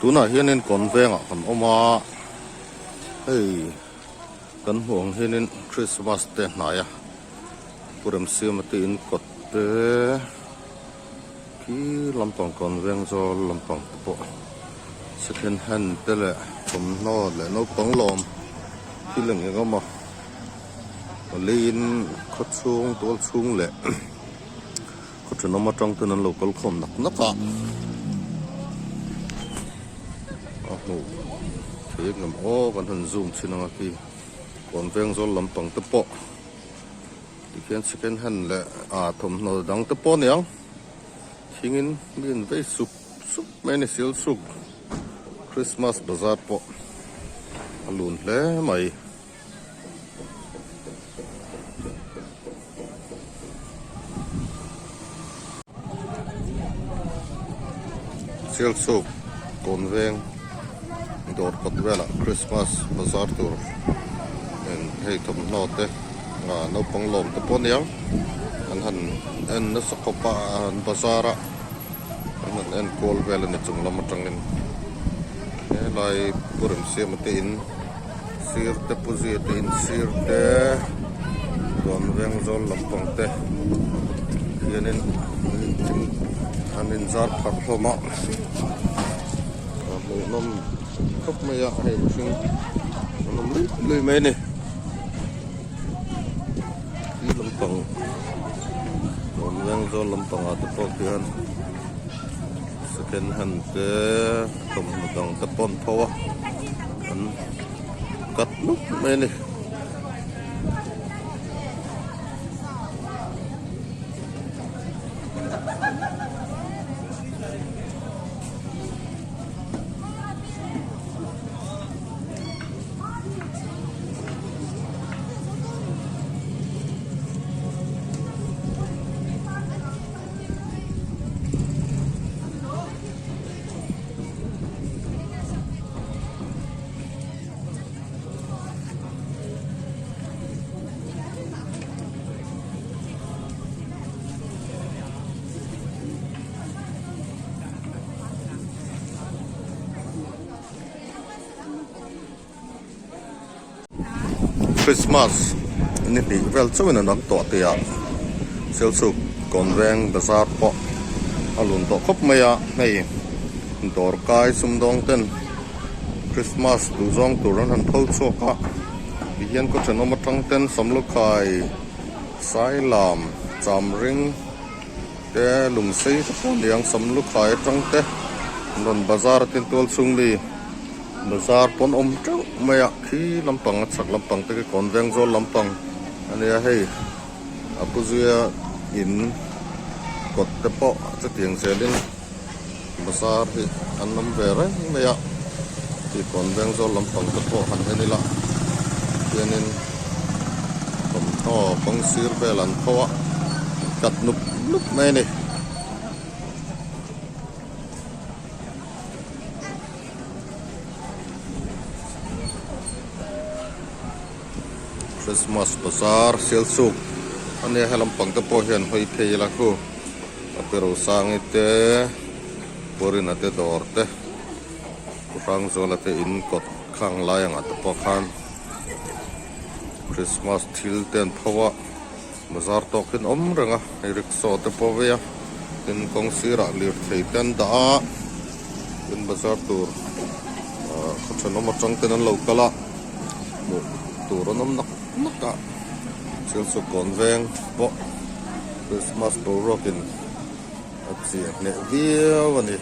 Tunah hianin kawn vengah kan awm a, hei kan hmuh ang hianin Christmas te hnaia Pu Remsiama te in kawt te khi lampang kawn veng zawl lampang te pawh second hand te leh thawmhnaw leh naupang lawm thil eng eng emaw leiin khaw chhung tual chhung leh Khaw thenawm atang ten an lo kal khawm nak nak a, a hmuh theih ngam aw kan han zoom chhin ang a khi kawn veng zawl lampang te pawh tikhian second hand leh ah thawmhnaw dang te pawh a niang thingin mi in vei sup sup mai a ni sil suk Christmas bazar pawh a lun hle mai. Sialsuk kawn veng dawr kawt velah Christmas bazar tur eng hei thawmhnaw te ah naupang lawm te pawh a niang an han en nasa khawp a an bazar a an han en kual vel a ni chung lam atangin helai Pu Remsiama te in. Sir te pu zia te in sir te chuan veng zawl lampang te hianin an in zar pharh hlawm a a hmuhnawm khawp mai a hei mihring an awm luih luih mai a ni khi lampang chuan veng zawl lampang ah te pawh khian second hand te thawmhnaw dang te pawh an pho a. An cut nuk mai a ni. Christmas ni hnih vel chauhin an awm tawh tih ah Sialsuk Kawnveng bazar pawh a lun tawh khawp mai a hei dawr kai sumdawng ten Christmas duh zawng tur an han tho chhuak a tihian khaw thenawm atang ten Samlukhai Sailam Chamring te Lungsei te pawh a ni ang Samlukhai atang te an rawn bazar a tin tual chhung mi bazar pawn awm teuh mai a khi lampang a chhak lampang te khi kawn veng zawl lampang a nia hei a pu zuia in kawt te pawh chutiang zelin bazar hi an awm ve reng mai a tih kawn veng zawl lampang te pawh han en ila hianin thawmhnaw kawng sir vel an tho a kat nup nup mai a ni. Christmas bazar Sialsuk a nia he lampang te pawh hian hawi phei ila khu a pi Rosangi te Purina te dawr te Pu Hrangzuala te in kawt khang lai angah te pawh khan Christmas thil te an pho a bazar tawk hian awm reng a hei rickshaw te pawh vei a tin kawng sirah lirthei te an dah a tin bazar tur ah khaw thenawm atang ten an lo kal a hmuh tur an awm nak nak a Sialsuk kawn veng pawh Christmas boruakin a chiah hneh viau a ni.